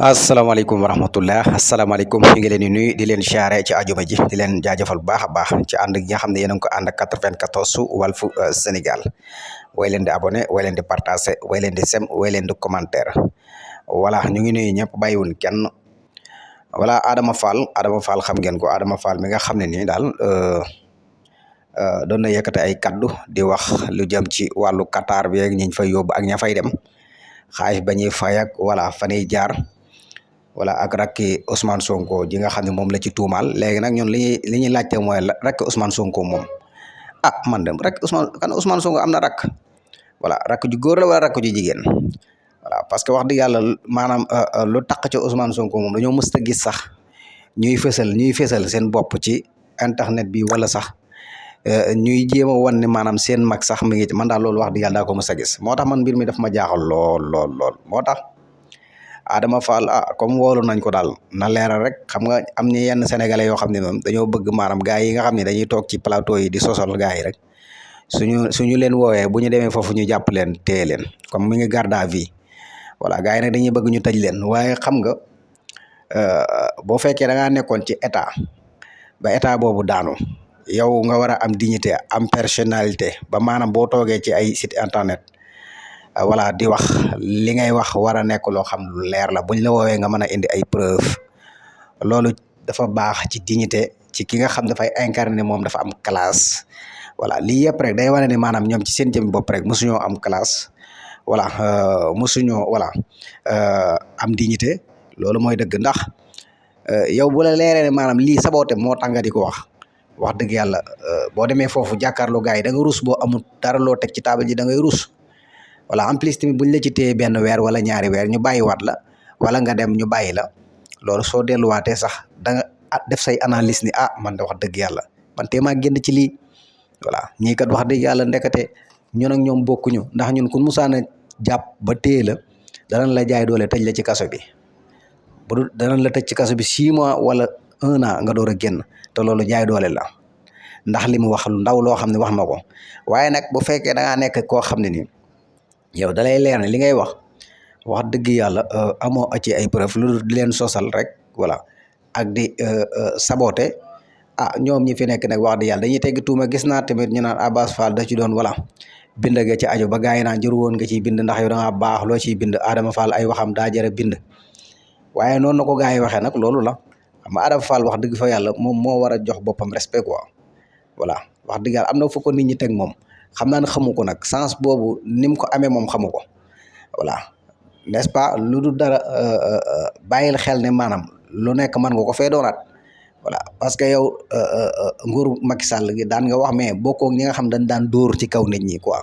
asalaamaaleykum wa rahmatullah asalaamaaleykum ñu ngi leen di nuyu di leen siyaare ci ajuma ji di leen jaajëfal bu baax a baax ci ànd gi nga xam ne yéen a ngi ko ànd ak 94 Walfu Sénégal way leen di abonné way leen di partagé way leen di sem way leen di commentaire voilà ñu ngi nuyu ñëpp bàyyiwun kenn voilà Adama Fall xam ngeen ko Adama Fall mi nga xam ne nii daal doon na yëkkate ay kaddu di wax lu jëm ci wàllu Qatar bi ak ñiñ fay yóbbu ak ña fay dem xaalis ba ñuy fay ak voilà fa ñuy jaar. voilà ak rakki Ousmane Sonko ji nga xam ne moom la ci tuumaal léegi nag ñun li ñuy laajte mooy rakki Ousmane Sonko moom man de rek Ousmane Sonko am na rakk voilà rakk ju góor la wala rakk ju jigéen voilà parce que wax dëgg yàlla maanaam lu taq ci Ousmane Sonko moom dañoo mës a gis sax ñuy fësal seen bopp ci internet bi wala sax ñuy jéem a wan ne maanaam seen mag sax mi ngi man daal loolu wax dëgg yàlla daa ko mës a gis moo tax man mbir mi daf ma jaaxal lool moo tax. Adama Fall comme woolu nañ ko daal na leeral rek xam nga am na yenn sénégalais yoo xam ne moom dañoo bëgg maanaam gars yi nga xam ne dañuy toog ci plateau yi di sosol gars yi rek suñu leen woowee bu ñu demee foofu ñu jàpp leen téye leen comme mi ngi garde à vue voilà gars yi nag dañuy bëgg ñu tëj leen waaye xam nga boo fekkee da ngaa nekkoon ci état ba état boobu daanu yow nga war a am dignité am personnalité ba maanaam boo toogee ci ay site internet voilà di wax li ngay wax war a nekk loo xam lu leer la buñ la woowee nga mën a indi ay preuve loolu dafa baax ci dignité ci ki nga xam dafay incarner moom dafa am classe voilà lii yëpp rek day wane ne maanaam ñoom ci seen jëm bopp rek mosuñoo am classe voilà mosuñoo voilà am dignité loolu mooy dëgg ndax yow bu la leeree ne maanaam lii saboote moo tax nga di ko wax dëgg yàlla boo demee foofu jàkkaarloo gars yi da nga rus boo amul dara loo teg ci taabal ji da ngay rus voilà en plus tamit buñ la ci téye benn weer wala ñaari weer ñu bàyyiwaat la wala nga dem ñu bàyyi la loolu soo delluwaatee sax da nga def say analyse ni man de wax dëgg yàlla man tee maa génn ci lii voilà ñii kat wax dëgg yàlla ndekete ñun ak ñoom bokkuñu ndax ñun kun musaana jàpp ba téye la danañ la jaay doole tëj la ci kaso bi bu dul danañ la tëj ci kaso bi 6 mois wala 1 an nga door a génn te loolu jaay doole la ndax li mu wax lu ndaw loo xam ne wax na ko waaye nag bu fekkee da ngaa nekk koo xam ne nii yow dalay leer ne li ngay wax dëgg yàlla amoo ci ay preuve lu di leen sosal rek voilà ak di saboter ñoom ñi fi nekk nag wax dëgg yàlla dañuy tegg tuuma gis naa tamit ñu naan Abass Fall da ci doon voilà bind nga ci aju ba gars yi naan jëru woon nga ciy bind ndax yow da ngaa baax loo ciy bind Adama Fall ay waxam daa jëra bind waaye noonu na ko gars yi waxee nag loolu la xam nga Adama Fall wax dëgg fa yàlla moom moo war a jox boppam respect quoi voilà wax dëgg yàlla am na fu ko nit ñi teg moom xam naa ne xamu ko nag sens boobu ni mu ko amee moom xamu ko voilà n'est-ce pas lu dul dara bàyyil xel ne maanaam lu nekk mën nga ko fee doonaat voilà parce que yow nguuru Macky Sall gi daan nga wax mais bokkoo ñi nga xam dañ daan dóor ci kaw nit ñi quoi.